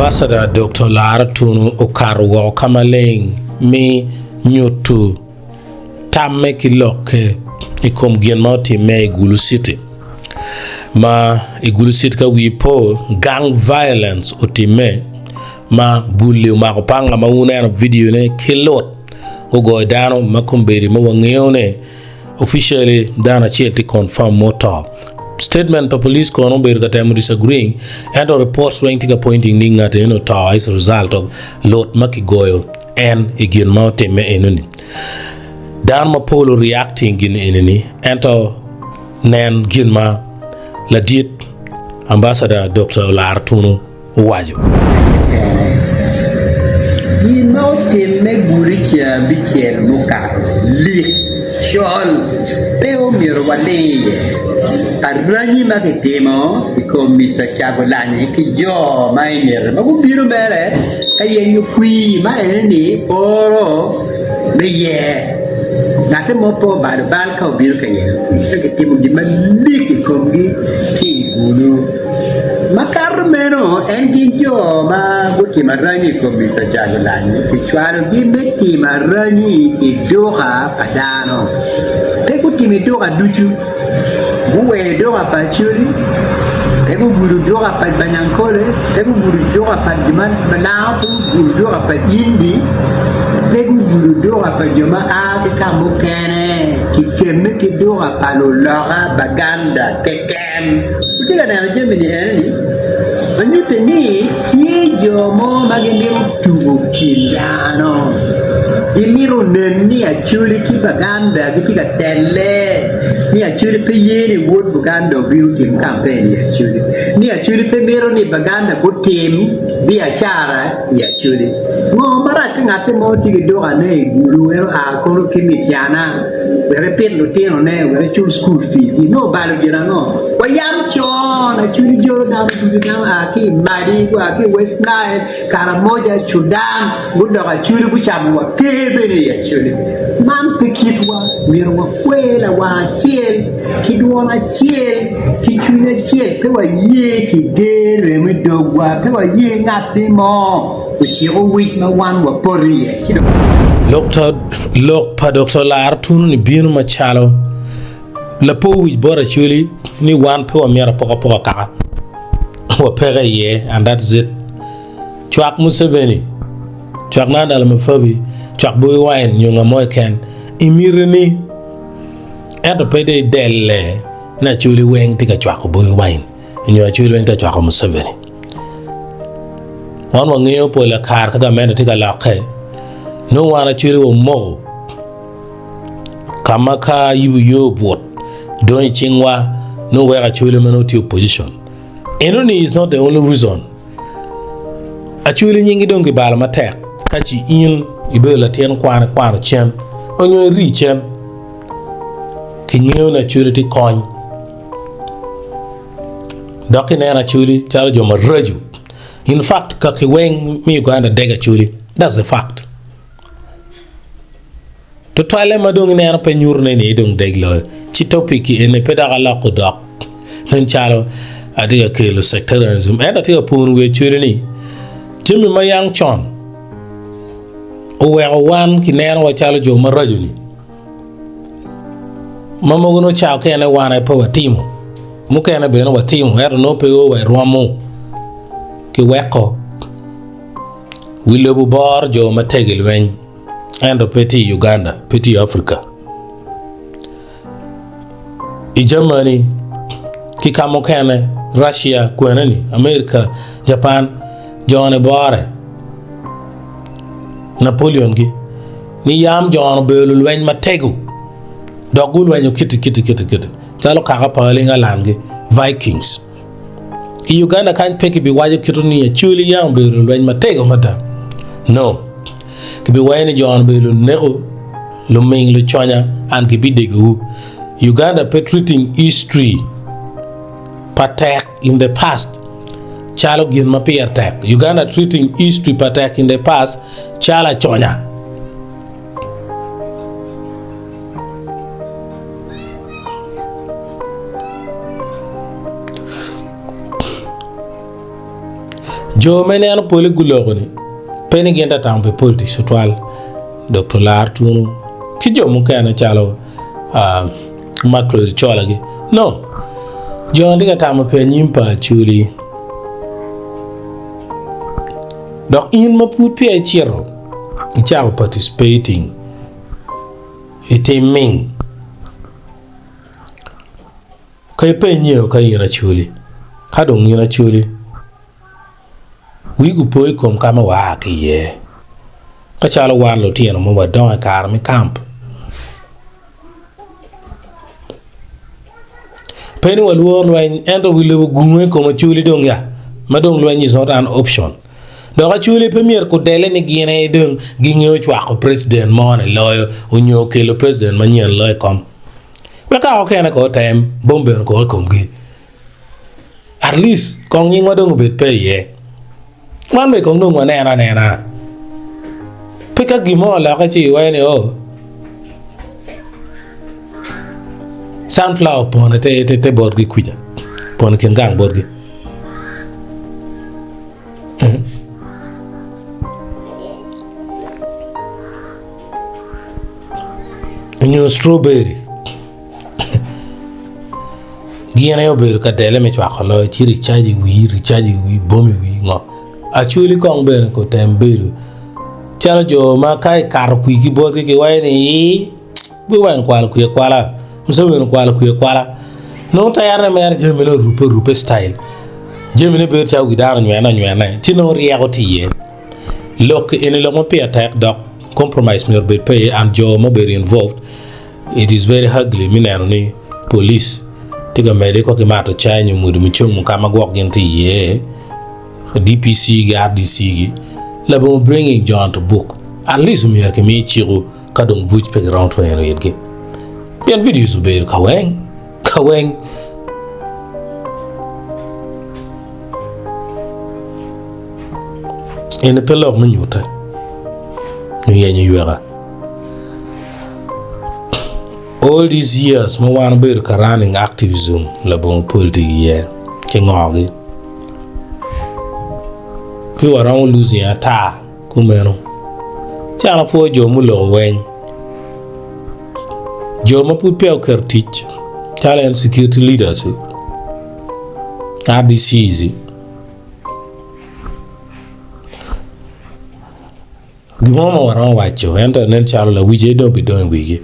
Ambassador Doktor Lara Tunu okato woko ka maleng me nyuto tamme ki lokke i kom gin ma otimme i Gulu City. Ma i Gulu City ka wii po, gang violence otimme ma bul-li omako panga ma wuneno vidio ne ki lut gugoyo dano ma kombeddi ma wangeyo ni Officially dano acel tye confirm ma oto. Statement pa police kono obedo ka temo disagreeing ento reports weng tye ka pointing ni ngat eno oto as a result of lut ma kigoyo en i gin ma otimme enoni. Dano mapol o reacting gin enini ento nen gin ma ladit Ambassador Dokta Olara Tunu owaco. Gin ma otimme gudi ceng abicel mukato lik col pe omyero waling iye. Aranyi ma kitimo i kom Mister Cagulanyi ki jo ma i ngete ma gubino mere ka yenyo kwir ma ene-ni oro me yer Ngate mo pe obalo bal ka obino ka yenyo kwir ento kitimo gin malik i komgi ki i gulu. Makato meno, en gin jo ma gutimo aranyi i kom Mister Cagulanyi kicwalogi me timo aranyi i duka pa dano. Pe gutimo i duka ducu. Guweyo duka pa Acholi, pe gugudo duka pa Banyankole, pe gugudo duka pa jo ma Lango, pe gugudo duka pa Indi, pe gugudo duka pa jo ma a ki ka mukene. Kikemme ki duka pa luloka Baganda keken. Wutye ka neno jami-ni eno-ni ma nyutte ni tye jo mo ma gimito tugo kin dano. Gimito nen ni Acholi ki Baganda gitye ka telle, ni Acholi pe ye ni wod Buganda obin otim kampen i Acholi, ni Acholi pe mito ni Baganda gutim biacara i Acholi. Ngo marac ka ngatti mo tye ki dukane i Gulu en oa kono ki Mityana? Wek epit lutinone, wek ecul cukul fee-gi. Nongo obalo gin ango? Wayam con, acwiny jolo dano ducu, dano oa ki i Madi, gua ki i West Nile, Karamoja, Sudan, gudoko Acholi, gucamo wa ker bene i Acholi. Man pe kitwa, myero wakwer lawang acel, ki dwon acel, ki cwiny acel, pe waye ki ger remo i dogwa, pe waye ngatti mo. Ociko wic ma wan wapoto iye ci dong. Lok pa Doktor Lar Tunu ni bino macalo lapo wic bot Acholi ni wan pe wamito apokapoka kaka wapeke iye and that's it. Cwak Museveni, cwak Nandala Mafabi, cwak Bobi Wine nyo nga mo keken i miti ni ento pe dong idelle ni Acholi weng tye ka cwako Bobi Wine nyo Acholi weng tye ka cwako Museveni. Wan wangeyo pol kare ka gamente tye ka lokke, nongo wan acwali wamoko ka ma ka yubo yo obut donyo i cingwa nongo weko acwali ma nongo tye opposition. Enoni is not the only reason. Acwali nyingi dong kibalo matek ka ci in ibedo latin kwan ikwano cen onyo iri cen kingeyo ni acwali tye kony. Dok kineno Acholi calo jo maraco. In fact, kaki weng me Uganda dego Acholi. That's the fact. Tutwalle ma dong ineno pe nyuto ne ni dong deg loyo. Ci topic eni pe dok aloko dok. Nen calo atye ka kelo sectarianism. Ento atye ka pwono wi Acholi ni jami ma yang con oweko wan kinenowa calo jo maraco ni. Ma mogo nongo ca okene wan aye pe watimo, mukene bene watimo ento nongo pe o wa i rwomwu ki weko wi lobo boro jo matego i lweny ento pe tye i Uganda pe tye i Africa. I Germany ki ka mukene Russia kwene-ni America Japan jo-ni bore Napoleon gi. Ni yam jo-nu obedo lulweny matego dok gulwenyo kiti kiti kiti kiti calo kaka pa Alingalangi, Vikings. I Uganda kany pe kibiwaco kito ni Acholi yam obedo lulweny matego mada. No. Kibiwaco ni jo-nu obedo luneko, luming, luconya and gibidegowu. Uganda pe treating history pa tek in the past calo gin ma pire tek. Uganda treating history pa tek in the past calo aconya. Jo ma ineno pole guloko ni pe ni gin tatamo pi politics tutwal, Doktor Lar Tunu ki jo mukene calo Maclod Cola-gi. No, jo-ni tye ka tamo pi anyim pa Acholi. Dok in ma pud peya icito icako participating i tim ming, Ka ipenye ka in Acholi, ka dong in Acholi, wii gupo i kom ka ma waa ki iye. Ka calo wan lutino ma wadongo i kare me kamp, pe ni walworo lweny ento wi lobo gungo i kom Acholi dong ya, ma dong lweny is not an option. Dok Acholi pe myero kudele ni gin aye dong gingeyo cwako president mo-ni loyo onyo kelo president manyen loyo i kom. Wek ka okene ko otem, bom bene okok i komgi. At least kong nyingwa dong obed pe iye. Wan bene kong dong waneno anena. Pe ka gin mo olokke ci iwaco ni oh sunflower opono i te botgi kuca, opono i kin gang botgi. Nyo strawberry gin aye obedo ka tele me cwako loyo ci ricaji i wii ricaji i wii bom i wii ngo acholi kong bene otem bedo calo jo ma ka ikato kwir ki botgi giwaco ni ii guweko kwalo kwir akwala Museveni okwalo kwir akwala nongo tere mere jamine orubbe orubbe style jamine bedo calo wi dano onywene onywene ci nongo ryeko tye iye. Lok eni lok ma pire tek dok compromise myero obed pe iye and jo ma obedo involved it is very ugly me neno ni police tye ka medde ki mato cai nyo mwodo mucungo ka ma gwok gin tye iye DPC gi RDC gi labongo bringing John to book at least myero kimi ciko ka dong buc pe giromo twero itgi pien videos obedo ka weng ka weng. Eni pe lok me nyute nyo yenyo yweka. All these years ma wan obedo ka running activism labongo politic iye ki ngogi pe waromo losing ata kumeno. Ci an apwoyo jo muloko weng, jo ma pud peya oketo tic calo en security leaders, RDCs, Gin mo ma waromo waco ento nen calo lawic aye dong obidong i wigi.